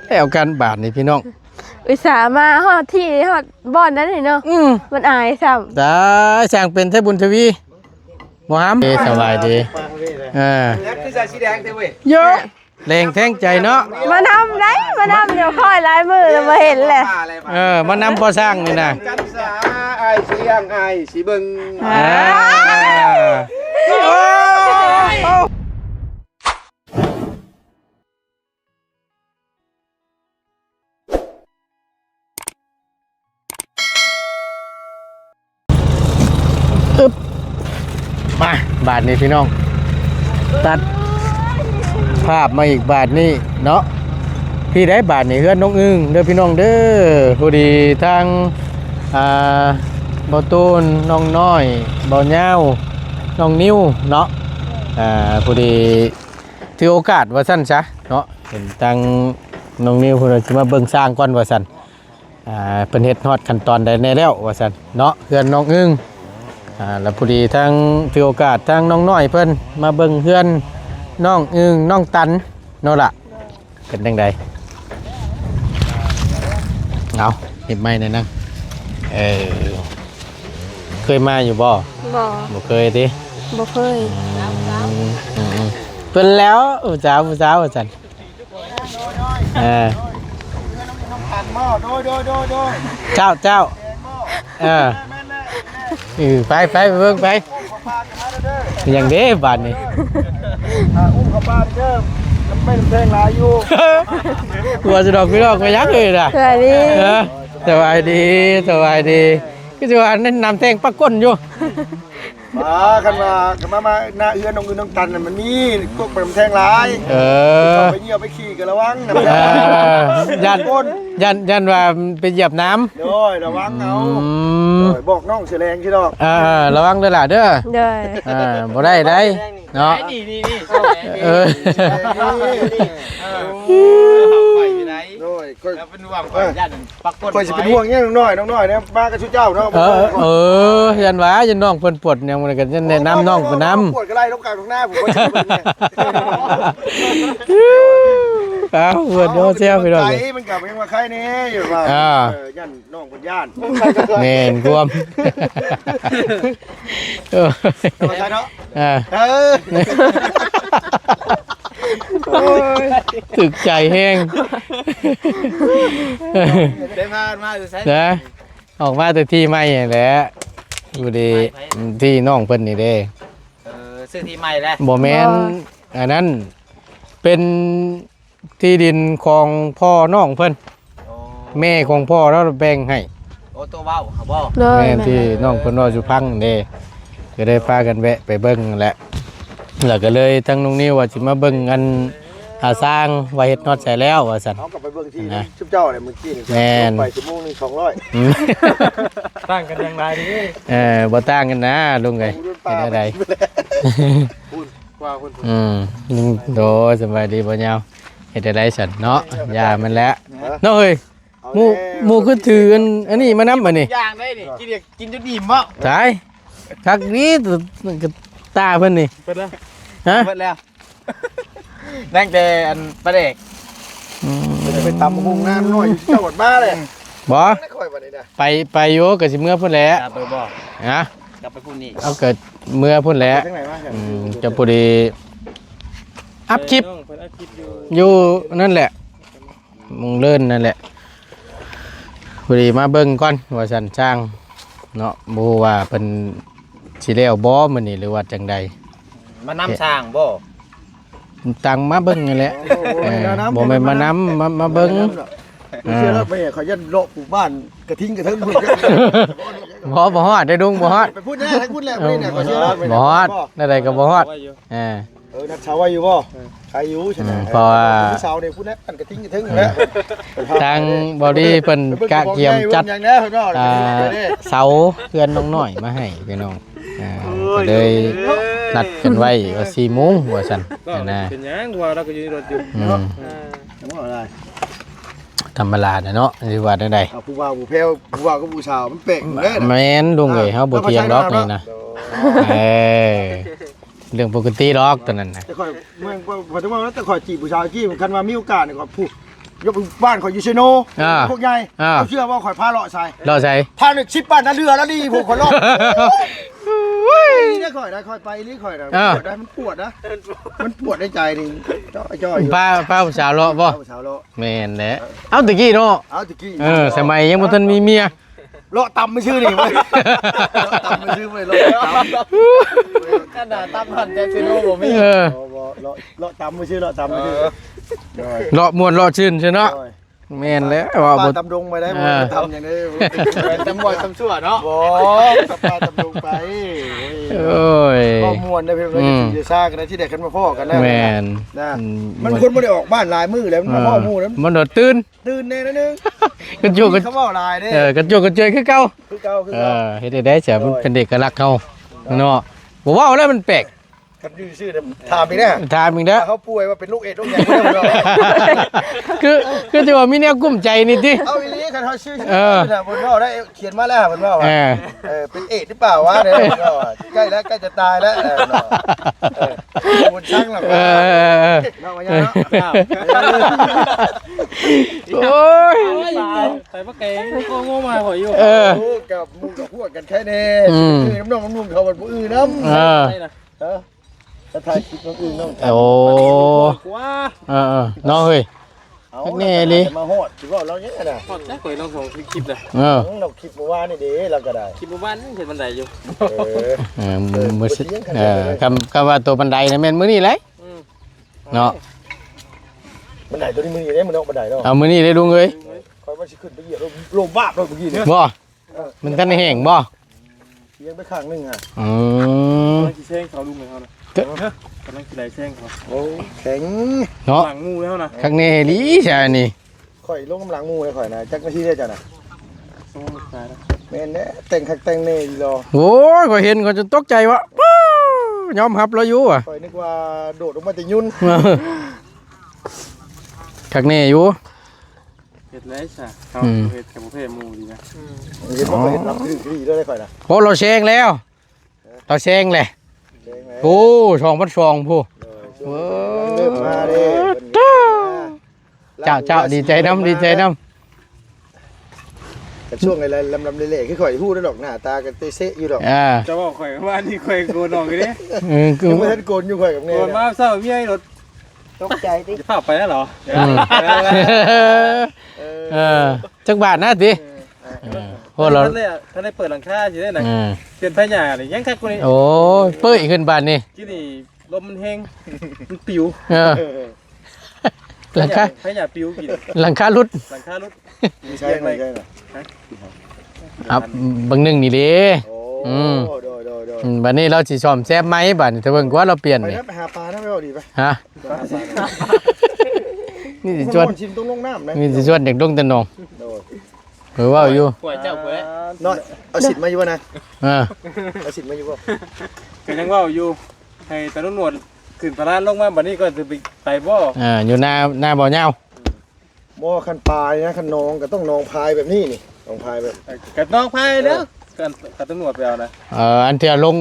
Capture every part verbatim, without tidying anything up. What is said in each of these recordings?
แล้วกันบาดนี้พี่น้อง อุตส่าห์มาฮอดที่ฮอดบ่อนนั้นนี่เนาะ อืม มันอายซ้ำ ตาย สร้างเป็นแท้บุญทวี บ่หาม เอ้ย สบายดี เออ แล้วคือใส่สีแดงเด้อเว้ย เยอะ แรงแท้งใจเนาะ มานำได้ มานำ เดี๋ยวคอยหลายมื้อแล้วบ่เห็นแหละ เออ มานำพอสร้างนี่นะ กันสา อ้ายสิเลี้ยง อ้ายสิเบิ่ง อ่า โอ้ย อึ๊บ มา บาดนี้พี่น้อง ตัดภาพมาอีกบาดนี้เนาะ พี่ได้บาดนี้เฮือนน้องอึ่งเด้อพี่น้องเด้อ พอดีทาง อ่า บ่าวตูน น้องน้อย บ่าวยาว น้องนิวเนาะ อ่า พอดี ถือโอกาสว่าซั่นซะเนาะ เห็นทางน้องนิวเพิ่นว่าสิมาเบิ่งสร้างก่อนว่าซั่น อ่า เพิ่นเฮ็ดฮอดขั้นตอนใดแน่แล้วว่าซั่นเนาะ เฮือนน้องอึ่ง อ่า แล้วพอดีทางถือโอกาสทางน้องน้อยเพิ่นมาเบิ่งเฮือนน้องอึ่งน้องตันเนาะล่ะ เป็นจั่งใด เอา เฮ็ดไม้แน่นะ เออ เคยมาอยู่บ่ บ่ บ่เคยติ บ่เคย อืม อืม อืม เพิ่นแล้ว ผู้สาว ผู้สาวว่าซั่น เออ โดย โดย โดย โดย เจ้า เจ้า เออ เออ ไป ไป ไปเบิ่งไป อย่างเด้บาดนี้ อ่า อุ้มเข้าบ้านเด้อ มันไม่แพงหลายอยู่ กลัวจะดอกพี่น้องไปยักเลยนะ สวัสดี เออ สบายดี สบายดี คือสิว่าแนะนำแท่งปลาก้นอยู่ มา คันว่า คันมา มาหน้าเฮือนน้องอื่นน้องตันน่ะ มันมีพวกมันแท่งหลาย เออ ไปเหยียบไปขี่ก็ระวังนะ เออ ย่าน ก้น ย่าน ย่านว่าไปเหยียบน้ำ โดย ระวังเอา อืม โดย บอกน้องเสือแดงที่ดอก เออ ระวังเด้อล่ะเด้อ โดย เออ บ่ได้ได้เนาะ นี่ นี่ นี่ เออ นี่ เออ ไปอยู่ไหน โดย ข้อย แล้วเป็นห่วง เออ ข้อยย่านปรากฏ ข้อยสิเป็นห่วงเนี่ยน้องน้อย น้องน้อยเนี่ย มากับชุดเจ้าเนาะ เออ เออ ย่านว่าย่านน้องเพิ่นปวดหยังมันก็จะแนะนำน้องเพิ่นนำ ปวดก็ไล่ลงกลางตรงหน้าผมก็จะเป็นเนี่ย เอ้า เพิ่นโอ้แซวพี่น้อง ใจมันกลับยังว่าใครแน่อยู่ว่า อ่า เออ ย่านน้องเพิ่นย่าน แม่นความ เออ ธรรมชาติเนาะ อ่า เออ โอ้ย ถึกใจแฮง ได้พากันมาอยู่ไส นะ ออกมาแต่ที่ใหม่นี่แหละ อยู่ดี ที่น้องเพิ่นนี่เด้ เออ ซื้อที่ใหม่แล้ว บ่แม่น บ่ อันนั้น เป็นที่ดินของพ่อน้องเพิ่น โอ้ แม่ของพ่อเราแบ่งให้ โอ้ ตัวเว้าหาบ่ โดย แม่นที่น้องเพิ่นเว้าสู่ฟังเด้ ก็ได้พากันแวะไปเบิ่งนั่นแหละ แล้วก็เลยทางน้องนิวว่าสิมาเบิ่งอัน อ่า สร้างว่าเฮ็ดฮอดใสแล้วว่าซั่น เอากลับไปเบิ่งที่ นะ ชุบเจ้าเลยเมื่อกี้นี่ แม่น ไปชั่วโมงหนึ่งสองร้อย อืม ต่างกันอย่างไรนี่ เออ บ่ต่างกันนะลุงเอ้ย เฮ็ดจั่งใด พูดกว่าพูด อืม โดย สบายดีบ่ยาว เฮ็ดจั่งใดซั่นเนาะ อย่ามันแหละ เนาะเฮ้ย เอา หมู่ แล้ว หมู่คือถืออัน อันนี้มานำบัดนี้ อย่างได้นี่ กินเดียว กินจนอิ่มบ่ ตาย คักนี้ ตาเพิ่นนี่ เบิดแล้ว ฮะ เบิดแล้ว นั่งแต่อันปลาแดก อืม ไปตำบักหุ่งน้ำน้อยอยู่ที่จังหวัดบ้าเลย บ่ ไม่ค่อยวันนี้นะ ไป ไปอยู่ ก็สิเมือพุ่นแหละ กลับไปบ่ ฮะ กลับไปพุ่นนี่ เอาก็เมือพุ่นแหละ ไปทางไหนมา อืม จะพอดี อัพคลิป เออ น้องเพิ่นอัพคลิปอยู่ อยู่นั่นแหละ มุงเลินนั่นแหละ พอดีมาเบิ่งก่อนว่าซั่น ช่างเนาะ บ่ฮู้ว่าเพิ่นสิแล้วบ่มื้อนี้ หรือว่าจั่งใด มานำช่างบ่ ต่างมาเบิ่งนั่นแหละ โอ้โห เออ มานำ บ่แม่นมานำ มา มาเบิ่ง บ่แม่นมานำดอก อ่า เชื่อแล้วไปเขายันเลาะปลูกบ้านกระทิงกระเทิงพุ่น บ่ บ่ฮอดเด้อลุง บ่ฮอด ไปพูดแน่ ให้พูดแหละ เออ ไปเนี่ย ขอเชื่อแล้วไป บ่ฮอด บ่ แนวใดก็บ่ฮอด เออ เออ นัดเช้าไว้อยู่บ่ เออ ใครอยู่ใช่ไหม อืม เพราะว่า เช้าเนี่ยพูดแล้ว อันกระทิงกระเทิงอยู่แล้ว เออ ทางบอดี้เพิ่นกะเกียมจัด ไปเบิ่งของใหญ่เบิ่งหยังแน่เพิ่นว่า อ่า เด้ เสาเฮือนน้องน้อยมาให้พี่น้อง อ่า โอ้ย ก็เลยนัดกันไว้ว่าสี่โมงว่าซั่น ก็ นะ เป็นหยังว่าเราก็อยู่ในรถอยู่ อืม เนาะ อ่า ธรรมดาน่ะเนาะ สิว่าแนวใด เอาผู้บ่าวผู้แพ้ว ผู้บ่าวกับผู้สาวมันแปลกอยู่แล้วนะ แม่นลุงเอ้ย เฮาบ่เถียงดอกนี่นะ เออ เรื่องปกติดอกตอนนั้นนะ แต่ข่อย เมือง ปัจจุบันแต่ข่อยจีบผู้สาวจีบ คันว่ามีโอกาสนี่ข่อยผู้ ยกบ้านข่อยอยู่เชโน อ่า พวกใหญ่ อ่า เอาเชื่อว่าข่อยพาเลาะใส่ เลาะใส่ พาหนึ่งสิบบ้านนั่นเรือแล้วนี่พวกข่อยเลาะ นี่ได้ข่อยนะข่อยไปนี่ข่อยนะ อ่า ปวดนะมันปวดนะ มันปวดในใจนี่จ้อยจ้อยอยู่ พา พาผู้สาวเลาะบ่ พาผู้สาวเลาะ แม่นแหละ เอ้าตะกี้เนาะ เอาตะกี้ เออ สมัยยังบ่ทันมีเมีย เลาะตำไม่ชื่อนี่เว้ย เลาะตำไม่ชื่อเว้ย เลาะตำ ขนาดตำหั่นแต่เชโนบ่มี เออ บ่ บ่ เลาะ เลาะตำไม่ชื่อ เลาะตำไม่ชื่อ เออ เลาะม่วนเลาะซื่นซื่อเนาะ โอ้ย แม่นแล้วว่า ปลา บ่ ตำดงไปได้ เออ บ่ตำอย่างนี้ ตำมวยตำชั่วเนาะ บ่ ปลาตำดงไป โอ้ย ก็ม่วนได้เพียง อืม เดี๋ยวซ่ากันนะ ที่แดกกันมาพ้อกันนะ แม่น นะ อืม มันคนบ่ได้ออกบ้านหลายมื้อแล้ว มันมาพ้อหมู่แล้ว มันโดดตื่น ตื่นแน่นิดนึง กระจุกกระ เขาเว้าหลายเด้ เออ กระจุกกระเจยคือเก่า คือเก่า คือ เอ เก่า อ เฮ็ดได้ เสียมัน โอ้ย เป็นเอกลักษณ์เขาเนาะ บ่เว้าแล้วมันแปลก คันอยู่ซื่อเนี่ยถามอีกนะ ถามอีกนะ ถ้าเขาป่วยว่าเป็นโรคเอดส์โรคหยังบ่ได้เนาะ คือ คือจะว่ามีแนวกุ้มใจนี่ติ เอาอีหลี คันเขาชื่อ เออ ชื่อน่ะเพิ่นเว้าได้ เขียนมาแล้วเพิ่นเว้าว่า เออ เออ เป็นเอดส์หรือเปล่าวะเนี่ย เพิ่นเว้าว่าใกล้แล้ว ใกล้จะตายแล้ว เออ เนาะ เออ บ่ช่างหรอก เออ เออ เออ เนาะ ว่าอย่างเนาะ อ้าว โอ้ย ไปปะไก่ก็ง่วงมาหอยอยู่ เออ โอ้ กับหมู่กับพวกกันแค่นี้ อืม คือน้ำนองน้ำนุ่งเขามันผู้อื่นน้ำ เออ ใช่นะ เออ จะถ่ายคลิปน้องอื่นน้อง โอ้ กว่า เออ เออ เนาะเฮ้ย เอา แน่เลย มาฮอด สิว่าเราเนี่ยนะ ฮอดแจ๊กข่อยลองส่งคลิปเลย เออ อืม เราคลิปเมื่อวานนี่เด้ เราก็ได้ คลิปเมื่อวานนี่เห็นบันไดอยู่ เออ เออ มือ เออ มือ บ่เสียง เออ คำ คำว่าตัวบันไดนะแม่นมื้อนี้แหละ อืม เนาะ บันไดตัวนี้มื้อนี้เด้ มันออกบันไดเนาะ เอามื้อนี้ได้ลุงเอ้ย คอยว่าสิขึ้นไปเหยียบลง ลงบาบเลยเมื่อกี้เนี่ย บ่ มันทันได้แห้งบ่ เอียงไปข้างหนึ่งอ่ะ อืม กำลังสิแซงเขาลุงเลยเขานะ เจ้า กำลังสิไล่แซงเขา โอ้ แข็ง เนาะ หลังหมู่แล้วนะ ข้างในลีใช่นี่ ข่อยลงกำลังหมู่เลยข่อยนะ จักนาทีได้จ้ะนะ โอ้ ตายแล้ว แม่นแน่ แต่งคักแต่งแน่ดีรอ โอ้ย ข้อยเห็นข้อยจนตกใจวะ ป๊าด ยอมรับแล้วอยู่ว่ะ ข่อยนึกว่าโดดลงมาแต่ยุ่น คักแน่อยู่ เฮ็ดแล้วซะ อืม เฮ็ดกับประเภทหมู่ดีนะ เห็นว่าเขาเห็นลำถือดีด้วยข่อยนะ โอ้ เราแซงแล้ว เราแซงเลย แซงแล้ว โอ้ สองพันสองผู้ เออ เริ่มมาเด้ เจ้า เจ้า ดีใจนำ ดีใจนำ แต่ช่วงไอ้ลำลำเละๆคือข่อยฮู้ได้ดอก หน้าตากันเตะเซะอยู่ดอก อ่า จะบอกข่อยว่านี่ข่อยโกนออกอยู่เด้ เออ คือ ยังบ่ทันโกนอยู่ข่อยกับ โก เน่ นมาเช้าเมียรถ ตกใจติ จะพาไปแล้วเหรอ อืม เออ เออ จักบาทนะติ เออ เออ พวกเรา ท่านได้ ท่านได้เปิดหลังคาสิได้นะ เออ เปลี่ยนไฟหน้านี่ยังคักกว่านี้ โอ้ย เปิ้ยขึ้นบาทนี่ ที่นี่ลมมันแฮง มันปิว เออ หลังคา ไฟหน้าปิวกิน หลังคาหลุด หลังคาหลุด ไม่ใช่ ไม่ใช่นะ ฮะ ครับ เบิ่งหนึ่งนี่เด้ โอ้ อืม โดย โดย โดย อืม บัดนี้เราสิซ่อมแซมไหมบัดนี้ ถ้าเบิ่งกว่าเราเปลี่ยน ไป นี่ นะ ไปหาปลานะ ไม่เอาดีไป ฮะ ไปหาปลานะ นี่สิชวน ผมชิมต้องลงน้ำนะ นี่สิชวนเด็กดงแต่น้อง โดย เออ ว่าอยู่ ขวดเจ้าขวด น้อย เอาสิทธิ์มาอยู่บ่นะ อ่า เอาสิทธิ์มาอยู่บ่ ก็ยังเว้าอยู่ ให้ตาหนวดขึ้นตลาดลงมา บัดนี้ก็จะไป ไปบ่ อ่า อยู่หน้า หน้าบ่อยาว บ่ คันปลานี่นะ คันหนองก็ต้องหนองพายแบบนี้นี่ หนองพายแบบ กับน้องพายแล้ว เออ กัน กับตำรวจไปเอานะ เออ อันที่เอาลง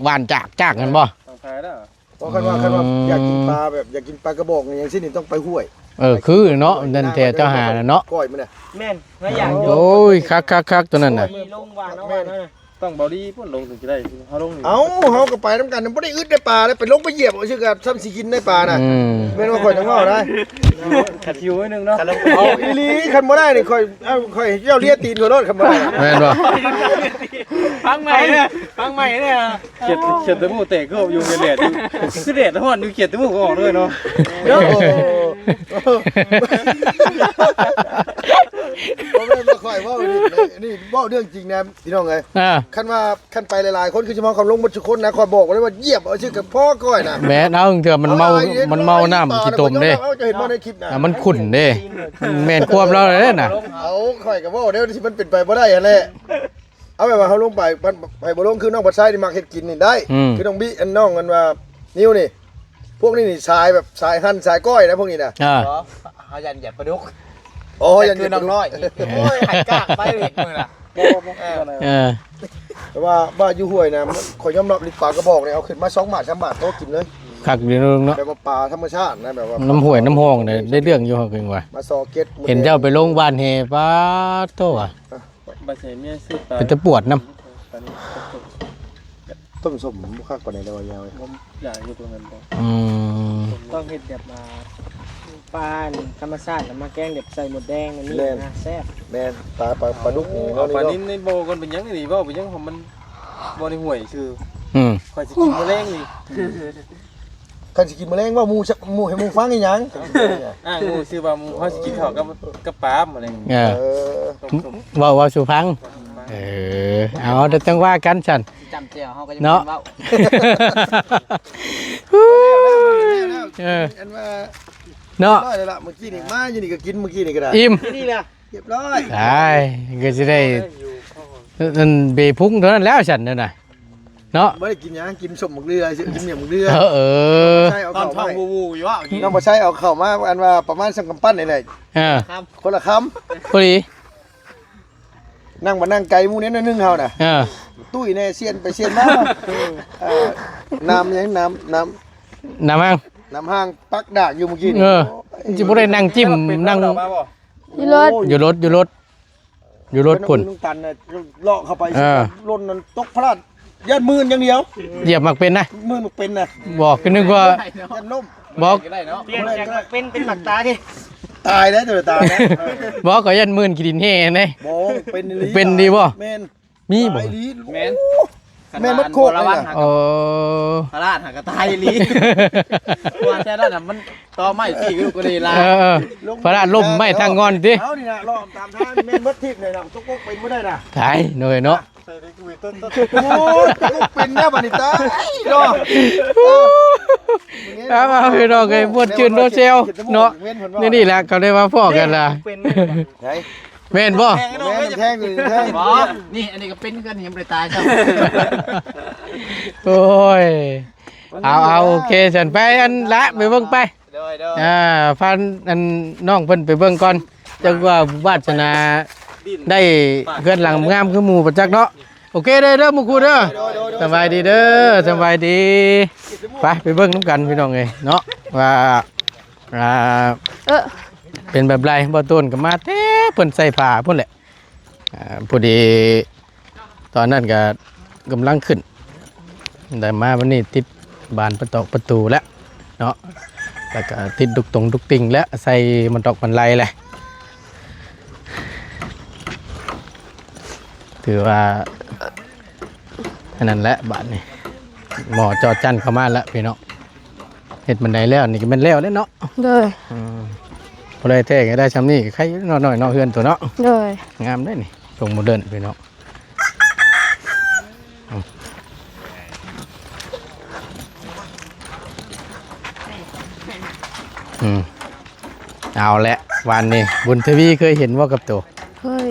หว่านจาก จากกันบ่ น้องพายแล้ว เพราะคันว่า อืม คันว่าอยากกินปลาแบบ อยากกินปลากระบอกนี่ อย่างเช่นนี่ต้องไปห้วย เออ คือเนาะ นั่นแท้เจ้าหาน่ะเนาะ ก้อยมันน่ะ แม่น ไม่อยาก โอ้ย คักๆๆ ตัวนั้นน่ะ มีลงหว่านเอาหว่านเอานะ ต้องเบาดีพุ่นลงถึงจะได้ เฮาลงนี่ เอ้า เฮาก็ไปนำกัน บ่ได้อึดได้ปลาแล้ว ไปลงไปเหยียบเอาซื่อกับซ้ำสิกินได้ปลาน่ะ อืม แม่นว่าข่อยจังเว้าได้ ขัดคิวไว้หนึ่งเนาะ เอาอีหลี คันบ่ได้นี่ข่อย เอาข่อยเจ้าเลียตีนข่อยโลดคันบ่ได้ แม่นบ่ ฟังใหม่เด้อ ฟังใหม่เด้อ เขียด เขียดตะหมู่แตกก็อยู่ในแดดอยู่ คือแดดฮ้อนอยู่ เขียดตะหมู่ก็ออกด้วยเนาะ โอ้โห บ่แม่นว่าข่อยเว้านี่ นี่เว้าเรื่องจริงนะ พี่น้องเอ้ย อ่า คันว่า คันไปหลายๆคนคือสิมาคำลงหมดทุกคนนะ ข่อยบอกไว้เลยว่าเหยียบเอาซื่อกับพ่อก้อยนะ แม่นเอาเถื่อมันเมา เอาอีหลี มันเมาน้ำขี้ตมเด้ เอา เจ้าเห็นบ่ในคลิปนะ อ่ะ มันขุ่นเด้ แม่นความเราเลยน่ะ เอาข่อยก็เว้าเด้อ ที่มันเป็นไปบ่ได้หั่นแหละ เอาแบบว่าเฮาลงไป มันไปบ่ลง คือน้องบัดไซนี่มักเฮ็ดกินนี่ได้ อืม คือน้องบิ อันน้องอันว่านิวนี่ พวกนี้นี่สายแบบสายหั่นสายก้อยนะพวกนี้นะ อ่า อ๋อ เฮายันเหยียบปลาดุก อ๋อ ยันเหยียบปลาดุก คือน้องน้อย โอ้ย ไข่กากไปเห็นมือน่ะ บ่ บ่ เออ เออ แต่ว่า ว่าอยู่ห้วยนะ มัน ข่อยยอมรับลิตรปลากระบอกนี่ เอาขึ้นมาสองบาท สามบาท โต๊ะกินเลย คักอยู่เนาะ แบบว่าป่าธรรมชาตินะ แบบว่าน้ำห้วยน้ำห้องเนี่ยได้เรื่องอยู่ เฮาเก่งว่า มาซอเก็ต เห็นเจ้าไปลงบ้านแห่ ป๊าดโธ่ว่ะ บ่ใช่เมียซื้อปลา เป็นตาปวดนำ ปลานี้ ต้มส้มบ่คักปานใด แต่ว่ายาว ผมอยากอยู่ตรงนั้นบ่ อืม ต้องเฮ็ดแบบว่า ปลาธรรมชาติน่ะมาแกงแบบใส่หมดแดงอันนี้ แม่น นะ แซ่บ แม่น ปลา ปลา ปลาดุกนี่ เอาปลา เนาะ นิลในบ่อก่อน เป็นหยังนี่ เว้าเป็นหยังของมัน บ่ในห้วยซื่อ อืม ข้อยสิกินมื้อแลงนี่ คันสิกินมื้อแลง เว้าหมู่ซะ หมู่ให้หมู่ฟังอีหยัง อ่า หมู่ซื่อว่าหมู่เฮาสิกินข้าวกับ กับปลามื้อแลง เออ เออ ต้มๆ เว้า เว้าสู่ฟัง เออ เอา เดี๋ยวจั่งว่ากันซั่น สิจำแจ่วเฮาก็ยัง เนาะ กินเว้า เออ อันว่า เนาะ เรียบร้อยแล้วล่ะ เมื่อกี้นี่มาอยู่นี่ก็กิน เมื่อกี้นี่ก็ได้ อิ่ม นี่แหละ เรียบร้อย ตาย ก็สิได้ นั่นเบพุงเท่านั้นแล้วฉันนั่นน่ะ เนาะ บ่ได้กินหยัง กินส้มบักเดือ กินเมี่ยงบักเดือ เออ เออ ใช่ เอา ตอน เข้า ท้อง ไว้ วูๆอยู่ว่า น้องบ่ใช่เอาเข้ามา อันว่าประมาณสองกำปั้นนี่แหละ เออ คนละคำ พอดี นั่งมานั่งไกลหมู่นี้หน่อยนึงเฮาน่ะ เออ ตุ้ยแน่ เซียนไปเซียนมา เออ น้ำหยัง น้ำ น้ำ น้ำห้าง น้ำห้างปักดากอยู่เมื่อกี้นี่ เออ โอ้ย สิบ่ได้นั่งจิ้ม นั่ง อยู่รถ อยู่รถ อยู่รถ อยู่รถพุ่น น้ำตันน่ะ เลาะเข้าไป เออ ล้นนั้นตกพลาด ย่านมื่นอย่างเดียว เหยียบหมากเป็นนะ มื่นหมากเป็นนะ บอกก็นึกว่า ย่านล้ม บอก เปลี่ยนจากหมากเป็นเป็นหมากตายดิ ตายแล้ว เดี๋ยวตายแล้ว บอกก็ย่านมื่นขี้ดินแห่นะ บอกเป็นอีหลี เป็นดีบ่ แม่น มีบ่ ตายอีหลี แม่น โอ้ แม่นหมดโคกเลยนะ ระวังหา เออ พลาดหากระต่ายอีหลี เพราะว่าแท้แล้วน่ะมันตอไม้สิก็เลยลา เออ เออ พลาดล้มไม้ทางงอนติ เอานี่นะ เลาะตามทาง แม่นหมดทิศเลยนะ ตกอกเป็นบ่ได้นะ ตายหน่อยเนาะ โอ้ย ตกอกเป็นแล้วบัดนี้ ตายเนาะ เอามาพี่น้องเอ้ย ม่วนชื่นเนาะแซวเนาะ นี่ นี่แหละเขาได้มาพ้อกันล่ะ เป็น ไหน แม่นบ่ แม่น แท่งอยู่ แท่ง บ่ นี่ อันนี้ก็เป็นกัน ยังบ่ได้ตายซ้ำ โอ้ย เอา เอา โอเค ฉันไปอันละ ไปเบิ่งไป โดย โดย อ่า พาอันน้องเพิ่นไปเบิ่งก่อน จักว่าวาสนาได้เฮือนหลังงามคือหมู่บ่จักเนาะ โอเคเด้อ เด้อหมู่คู่เด้อ โดย โดย โดย สบายดีเด้อ สบายดี ไป ไปเบิ่งนำกันพี่น้องเอ้ยเนาะ ว่า อ่า เออ เป็นแบบไร บ่ต้นก็มาแต่เพิ่นใส่ผ้าพุ่นแหละ อ่า พอดี ตอนนั้นก็กำลังขึ้น ได้มาวันนี้ติดบานประตอกประตูแล้วเนาะ แล้วก็ติดดุกตงดุกติ่งแล้ว ใส่มันตอกมันไหลแล้ว ถือว่า อันนั้นแหละ บาดนี้ หมอจอจันเข้ามาแล้วพี่น้อง เฮ็ดบันไดแล้ว นี่ก็แม่นแล้วเด้เนาะ โดย อืม บ่ได้แท้ก็ได้ซำนี้ ไคเนาะ น้อยเนาะ เฮือนตัวเนาะ โดย งามเด้นี่ ทรงโมเดิร์นพี่น้อง อืม อืม เอาละ วันนี้ บุญทวีเคยเห็นบ่กับตัว เคย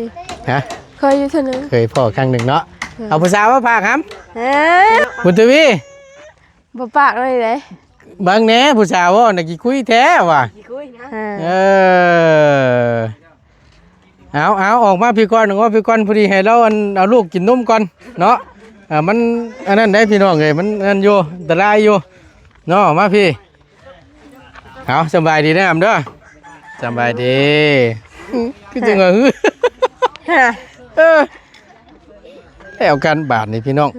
ฮะ เคยอยู่เทื่อนึง เคยพ้อครั้งหนึ่งเนาะ เคย เอาผู้สาวมาฝากครับ เอ้ย บุญทวี บ่ปากเลยเด้ เบิ่งแหน่ ผู้สาวเว้าน่ะขี้คุยแท้ว่ะ ขี้คุยนะ อ่า เออ เอา เอา ออกมาพี่ก่อน ออกมาพี่ก่อน พอดีให้เราอัน เอาลูกกินนมก่อนเนาะ อ่า มันอันนั้นได้พี่น้องเอ้ย มันอันนั้นอยู่ อันตรายอยู่เนาะ มาพี่ เอา สำบายดีนะอำเด้อ สำบายดี คือจังว่า ฮะ เออ แล้วกันบาดนี่พี่น้อง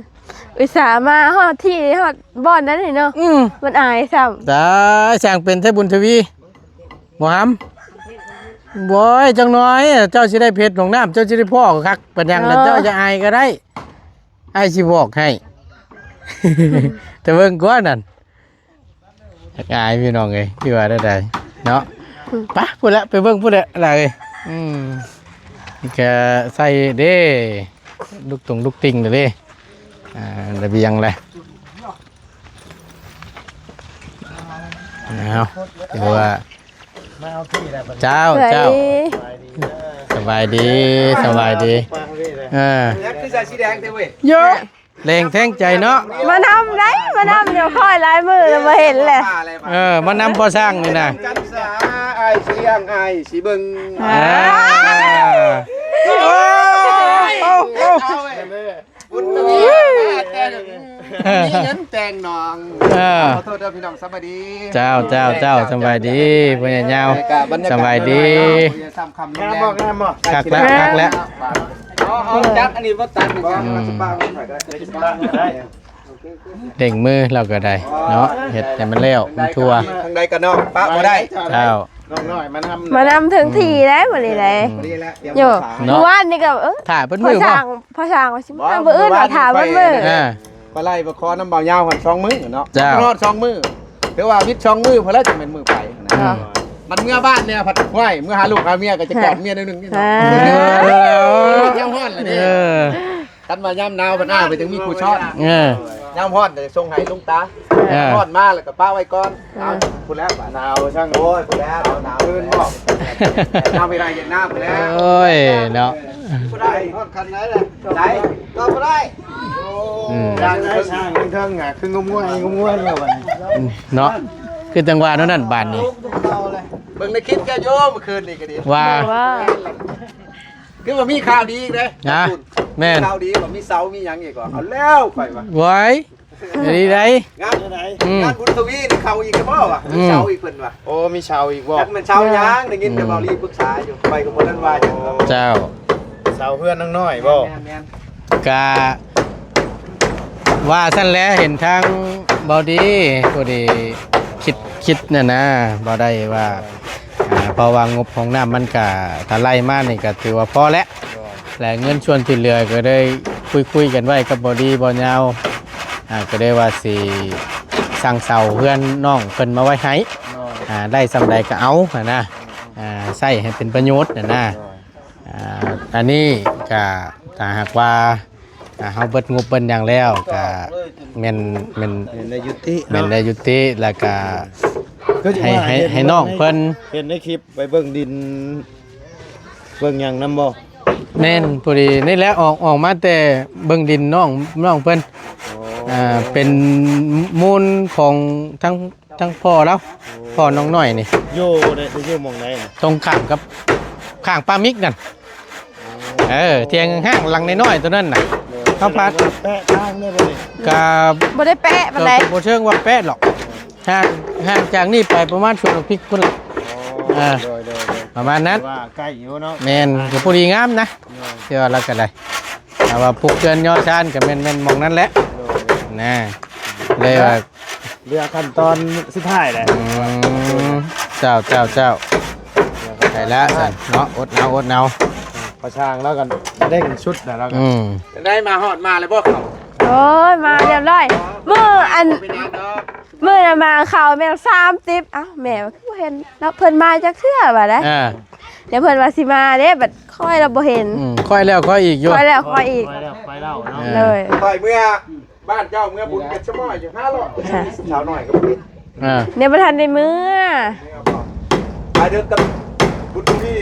อุตส่าห์มาฮอดที่ฮอดบ่อนนั้นนี่เนาะ อืม มันอายซ้ำ ตาย สร้างเป็นแท้บุญทวี บ่หำ โว้ย จังน้อย เจ้าสิได้เพชรหนองน้ำ เจ้าสิได้พ้อคักปานหยังล่ะ เออ เจ้าจะอายก็ได้ อ้ายสิบอกให้ แต่เบิ่งก่อนนั่น อายพี่น้องเอ้ย คือว่าได้ใดเนาะ อืม ไป พูดละ ไปเบิ่งพูดละ อะไรเอ้ย อืม นี่ก็ใส่เด้ ลูกตงลูกติ่งเลยเด้ อ่า ระเบียงเลย เอา ถือว่า มาเอาที่แล้วบัดนี้ เจ้า เฮ้ย เจ้า สบายดี สบายดี สบายดี เออ แจ็คคือใส่สีแดงเด้อเว้ย เยอะ แรงแท้งใจเนาะ มานำได้ มานำ เดี๋ยวคอยหลายมื้อแล้วบ่เห็นแหละ เออ มานำพ่อสร้างนี่นะ กันสา อ้ายสิเลี้ยง อ้ายสิเบิ่ง อ่า อ่า โอ้ โอ้ โอ้ บุญทวี มาแต่ มีเงินแต่งน้อง เออ ขอโทษเด้อพี่น้อง สบายดี เจ้า เจ้า เจ้า สบายดี พ่อใหญ่ยาว บรรยากาศ สบายดี น้อยๆเนาะ พ่อใหญ่ซ้ำคำลงแรง งามบ่ งามบ่ คักแล้ว คักแล้ว เอา เอา จัดอันนี้บ่ตัด อืม เด้งมือเราก็ได้เนาะ เฮ็ดให้มันแล้ว มันทั่ว ทางใดก็เนาะ ปะบ่ได้ เจ้า น้องน้อยมานำ มานำถึงที่ได้มื้อนี้ได้ อืม พอดีแล้ว เตรียม โย่ ข้าวสาร เนาะ มื้อวานนี่ก็ เออ ถ่าเพิ่นมื้อ พ่อช่าง บ่ พ่อช่างว่าสิมา บ่ มื้ออื่น มื้อวาน ว่าถ่าเพิ่นมื้อ นี่ไป อ่า ไปไล่ไปขอน้ำเบายาวหั่นสองมื้อเนาะ เจ้า รอดสองมื้อ ถือว่าวิทย์สองมื้อพอแล้วจะเป็นมื้อไปนะ อืม มันเมื่อบ้านเนี่ยผัดห้วย เมื่อหาลูกหาเมียก็จะกอดเมียนิดนึงนี่เนาะ อ่า เออ ยามฮ้อนเลยนี่ เออ คันว่ายามหนาวเพิ่นอ้ายเพิ่นจังมีผู้ช้อน เออ ยามฮ้อนก็จะส่งให้ลุงตา เออ ฮ้อนมาแล้วก็ปะไว้ก่อน เออ เอาพู้นแล้วบาด หนาวช่าง โอ้ยพู้นแล้ว หนาว เพิ่นบอก หนาวเวลาเย็นหน้าพู้นแล้ว โอ้ยเนาะ บ่ได้ฮ้อนคันไหนล่ะ ได้ ก็บ่ได้ อืม ย่างได้ช่างเทิงๆ อ่ะ คืองมงวยงมงวยเนี่ยบัดนี้ เนาะ คือจังหวะนั้นนั่นบาดนี้ เบิ่งในคลิปแกโยมเมื่อคืนนี่ก็ดี ว่า ว่า คือว่ามีข่าวดีอีกเด้ นะ แม่น ข่าวดีว่ามีเสามีหยังอีกว่า เอาแล้วข่อยว่า ไว้ ดีได๋ งาน อืม งานบุญทวีนี่เข้าอีกแล้วบ่วะ อืม เสาอีกเพิ่นว่า โอ้ มีเสาอีกบ่ จักแม่นเสาหยัง ได้ยินแต่ อืม เบาลีปรึกษาอยู่ ข่อยก็บ่ทันว่าหยัง เจ้า เสาเฮือนนางน้อยบ่ แม่นๆ กะ ว่าซั่นแหละ เห็นทางเบาดี พอดีคิด คิดน่ะนะ บ่ได้ว่า อ่า เพราะว่างบของน้ำมันกะ ถ้าไล่มานี่กะถือว่าพอแล้ว และเงินส่วนที่เหลือก็ได้คุยๆกันไว้กับเบาดีเบายาว อ่า ก็ได้ว่าสิสั่งเสาเฮือนน้องเพิ่นมาไว้ให้ อ่า ได้ส่ำใดก็เอาหั้นนะ อ่า ใช้ให้เป็นประโยชน์หั้นนะ อ่า อันนี้ก็ถ้าหากว่า อ่า เฮาเบิดงบเบิดหยังแล้วก็แม่น แม่น แม่นได้ยุติ แม่นได้ยุติ แล้วก็ ก็สิ ให้ ว่า ให้ เห็น ให้น้องเพิ่น เห็นในคลิปไปเบิ่งดิน เบิ่งหยังนำบ่ แม่น พอดีนี่แหละ ออก ออกมาแต่เบิ่งดินน้อง น้องเพิ่น โอ้ อ่า เป็นมูลของทั้ง ทั้งพ่อแล้ว โอ้ พ่อน้องน้อยนี่ อยู่ใน อยู่หม่องใดน่ะ ตรงข้ามกับ ข้างป้ามิกนั่น โอ้ เออ เถียงห้างหลังน้อยๆตัวนั้นน่ะ โดย เขาพัด แสดงว่าแปะทางได้บ่นี่ ก็ บ่ได้แปะปานใด ก็บ่เชิงว่าแปะหรอก ห่าง ห่างจากนี่ไปประมาณสวนพริกพุ่นล่ะ อ๋อ อ่า โดย โดย โดย ประมาณนั้น ว่าใกล้อยู่เนาะ แม่น ก็พอดีงามนะ โดย เชื่อแล้วก็ได้ แต่ว่าปลูกเรือนย่อชานก็แม่น แม่นหม่องนั้นแหละ โดย นะ เลยว่า เหลือขั้นตอนสุดท้ายแหละ อืม เจ้า เจ้า เจ้า ไปแล้วสั่นเนาะ อดเอา อดเอา พอช่างแล้วกันเร่งชุดนะแล้วกัน อืม ได้มาฮอดมาเลยบ่เขา โอ้ย มาเรียบร้อย มื้ออัน บ่เป็นหยังดอก มื้อนั้นมาเขาแม่นสามสิบ เอ้า แม่ว่าคือบ่เห็นเนาะ เพิ่นมาจักเทื่อว่าได้ อ่า เดี๋ยวเพิ่นว่าสิมาเด้ บัดค่อยเราบ่เห็น อืม ค่อยแล้วค่อยอีกอยู่ ค่อยแล้วค่อยอีก ค่อยแล้วค่อยเล่าเนาะ เออ เลย ค่อยเมื่อ บ้านเจ้าเมืองบุญเก็บสมอยอยู่ห้าร้อย ค่ะ สาวน้อยก็บ่มี อ่า เนี่ยบ่ทันได้เมือ ไปเดินกับบุญทวี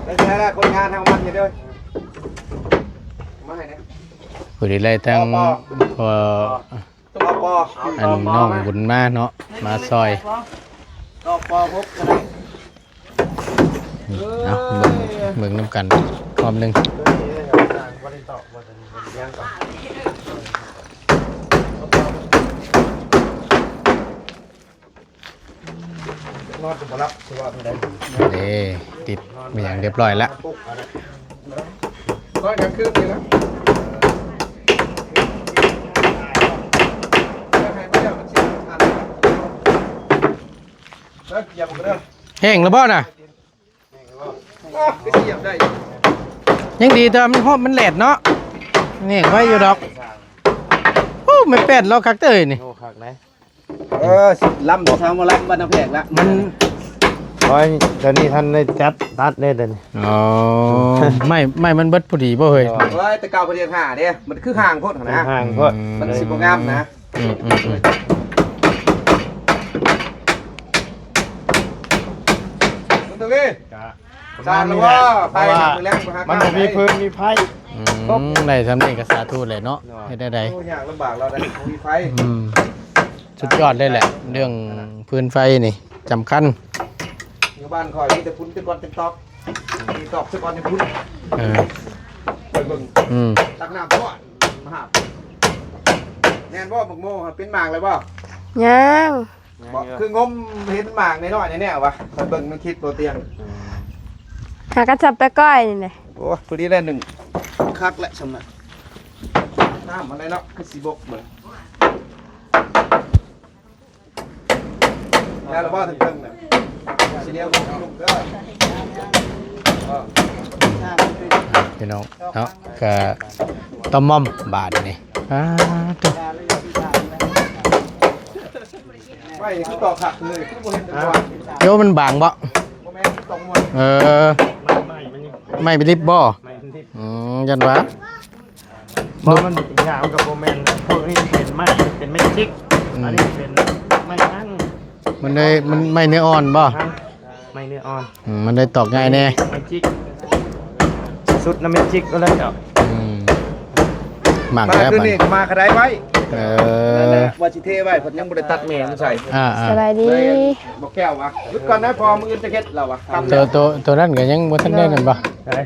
ไปใช้ละคนงานทางมันอยู่เด้อ มาให้นะ ผู้ใดไล่ทั้ง ปอ พ่อ ปอ อันน้องบุญมาเนาะ มาซอย ต่อปอหกก็ได้ เอาเบิ่ง เบิ่งนำกันรอบหนึ่ง นอนก็บ่หลับ สิว่าเท่าใด เด้ ติดมาอย่างเรียบร้อยละ นอนกลางคืนนี่นะ เดี๋ยวให้มาเดี๋ยวมันสิทัน แล้วเกียบกันเด้อ แห้งแล้วบ่น่ะ อ้าว คือเสียบได้อยู่ ยังดีแต่มันฮ้อนมันแดดเนาะ นี่ค่อยอยู่ดอก โอ้ ไม่แปดเราคักเตยนี่ โอ้ คักนะ เออ สิล้ำเช้ามาล้ำบ้านน้ำแพงละ มัน โอ้ย ตอนนี้ท่านได้จัดตัดได้เลยนี่ อ๋อ ไม่ ไม่มันเบิดพอดีบ่เฮ้ย โอ้ย แต่เก่าประเดี๋ยวหาเด้ มันคือห่างโพดนะ ห่างโพด มันสิบ่งามนะ อืม อืม อืม คุณทวี กะ สร้างแล้วว่า ประมาณนี้แหละ ไปหามื้อแลง เพราะว่า ไปหา มันบ่มี ข้าว ฟืนมีไฟ อืม ได้สำเร็จก็สาธุเลยเนาะ เนาะ เฮ็ดได้ใด โอ้ย ยากลำบากเราได้ บ่มีไฟ อืม สุดยอดเลยแหละ เรื่องฟืนไฟนี่สำคัญ อยู่บ้านข่อยมีแต่ฝุ่นแต่ก่อนเป็นตอก มีตอกแต่ก่อนเป็นฝุ่น เออ ไปเบิ่ง อืม ตักน้ำก่อนมาหา แม่นบ่ บักโมเป็นหมากเลยบ่ ยัง บ่ คืองมเห็นหมากน้อยๆแน่ๆวะ ไปเบิ่งในคลิปโตเตียง หากันจับไปก้อยนี่แหละ โอ้ พอดีแล้วหนึ่ง คักและสำนัก น้ำอะไรเนาะ คือสิบกเบิ่ง แล้วเราว่าถึงเพิ่งน่ะ สิเดียวลงเด้อ พี่น้องเนาะ ก็ตะม่อมบาดนี่ อ่า ตัว ไม่ คือต่อขักเลย คือบ่เห็นเป็นว่า เดี๋ยวมันบางบ่ บ่แม่น คือต่อมวย เออ ไม่ ไม่ มันนี่ ไม่ไปลิบบ่ ไม่ มันนี่ อืม ยันวะ เพราะมันยาวกับโบแมน พวกนี้เป็นไม้ เป็นไม้จิก อืม อันนี้เป็นไม้อั้ง มันได้ มันไม้เนื้ออ่อนบ่ อั้ง ไม้เนื้ออ่อน อืม มันได้ตอกง่ายแน่ ไม้จิก สุดน้ำไม้จิกก็แล้วเจ้า อืม หมัก มา แล้ว คืน บัด นี้ก็มากระไดไว้ เออ นั่นแหละ ว่าสิเทไว้ เพิ่นยังบ่ได้ตัดแม่มันใส่ อ่า อ่า สบายดี เลยบอกแก้วว่า หยุดก่อนนะ พอมื้ออื่นจะเฮ็ดแล้ววะ ตัว ตัว ตัวนั้นก็ยังบ่ทันได้นั่นบ่ อะไร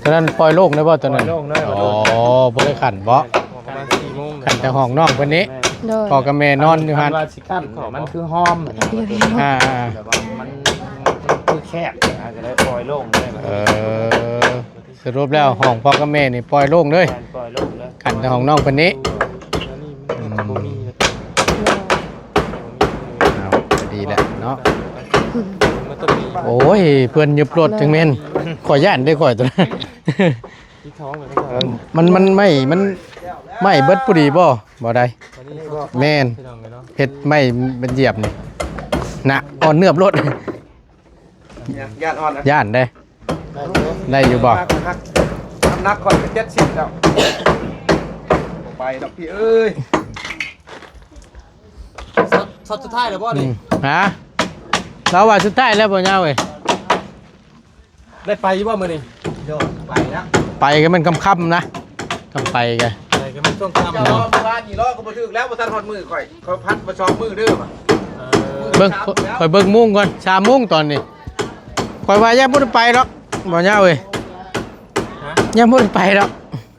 ตัวนั้นปล่อยโล่งได้บ่ตัวนั้น ปล่อยโล่งได้ อ๋อ บ่ได้ขันบ่ ประมาณสี่โมง ขันแต่ห้องน้องเพิ่นนี้ โดย พ่อกับแม่นอนอยู่หั่น ว่าสิขันของมันคือห้อม อ่า อ่า แบบว่ามัน มันคือแคบ อ่า ก็เลยปล่อยโล่งได้ เออ สรุปแล้วห้องพ่อกับแม่นี่ปล่อยโล่งเลย แม่นปล่อยโล่งเลย ขันแต่ห้องน้องเพิ่นนี้ อันนี้มันก็บ่มี เอา ก็ดีแหละเนาะ มันต้องมี โอ้ย เพิ่นหยุบรถจังแม่น ข่อยย่านเด้ข่อยตัวนั้น ที่ท้องเลยนะครับ มัน มันไหม้ มันไหม้เบิดพอดีบ่ บ่ได้ อันนี้ก็ แม่น พี่น้องเลยเนาะ เฮ็ดไหม้มันเหยียบนี่ นะ อ่อนเนือบรถ ย่านอ่อนนะ ย่านเด้ ได้อยู่บ่ น้ำหนัก น้ำหนักข่อยก็เจ็ดสิบแล้ว บ่ไปดอกพี่เอ้ย ช็อต ช็อตสุดท้ายแล้วบ่ อื นี่ ม ฮะ เราว่าสุดท้ายแล้วบ่ยาวเว้ย ได้ไปอยู่บ่มื้อนี้ โยนไปแล้ว ไปก็แม่นค่ำๆนะ ค่ำไปก็ ไปก็แม่นช่วงค่ำ เจ้าล้อเมื่อวานนี่ล้อก็บ่ถึกแล้ว บ่ทันฮอดมื้อข่อย เขาพัดมาสองมื้อเด้อว่ะ เออ เบิ่ง มื้อสามแล้ว ข่อยเบิ่งโมงก่อน สามโมงตอนนี้ ข่อยว่ายังบ่ได้ไปดอก บ่ยาวเว้ย ฮะ ยังบ่ได้ไปดอก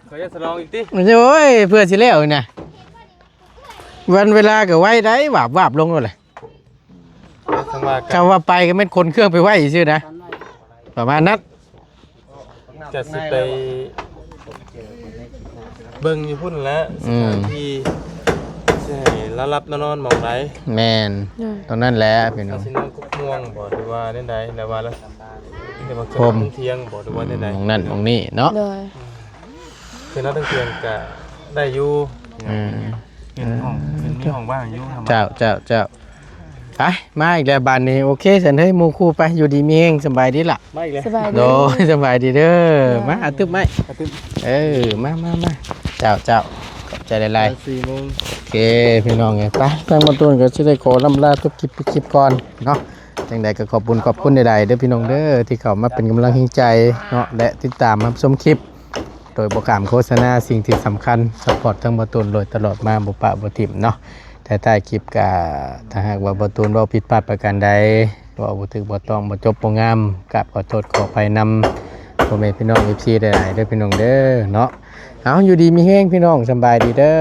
เขาจะสลองอีกติ โอ้ย เพื่อสิแล้วนี่นะ วันเวลาก็ไวได้ วาบๆลงโลดเลย จังว่ากัน คำว่าไปก็แม่นขนเครื่องไปไว้ซื่อนะ ประมาณนั้น จะสิไปเบิ่งอยู่พุ่นแหละ อืม สถานที่สิให้ลาวหลับลาวนอนหม่องใด แม่น โดย ตรงนั้นแหละพี่น้อง สินอนกกม่วงบ่ หรือว่าแนวใด หรือว่าละ หรือว่า โฮม เที่ยงบ่ หรือว่าแนวใด หม่องนั้นหม่องนี้เนาะ โดย คือนักเที่ยงก็ได้อยู่ อืม เป็นห้อง เป็นมีห้องว่างอยู่ เจ้า เจ้า เจ้า ไป มาอีกแล้วบาดนี้ โอเค ซั่นเฮ้ย หมู่คู่ไป อยู่ดีมีแฮง สำบายดีล่ะ มาอีกแล้ว สบายดี โดย สำบายดีเด้อ สบาย มา เอาตึบไหม เอาตึบ เออ มา มา มา เจ้า เจ้า ขอบใจหลายๆ สี่โมง โอเค พี่น้องเอ้ย ไป ทางบ่าวตูนก็สิได้ขอล่ำลาจบคลิป คลิปก่อนเนาะ จังใดก็ขอบคุณ ขอบคุณหลายๆเด้อพี่น้องเด้อ ที่เข้ามาเป็นกำลังใจเนาะ และติดตามรับชมคลิป โดยบ่ข้ามโฆษณา สิ่งที่สำคัญ ซัพพอร์ตทางบ่าวตูนโดยตลอดมา บ่ปะบ่ถิ่มเนาะ ท้ายๆคลิปก็ ถ้าหากว่าบ่าวตูนเว้าผิดพลาดประการใด เว้าบ่ถูกบ่ต้อง บ่จบบ่งาม กราบขอโทษขออภัยนำพ่อแม่พี่น้อง เอฟซี หลายๆเด้อพี่น้องเด้อเนาะ เอา อยู่ดีมีแฮงพี่น้อง สำบายดีเด้อ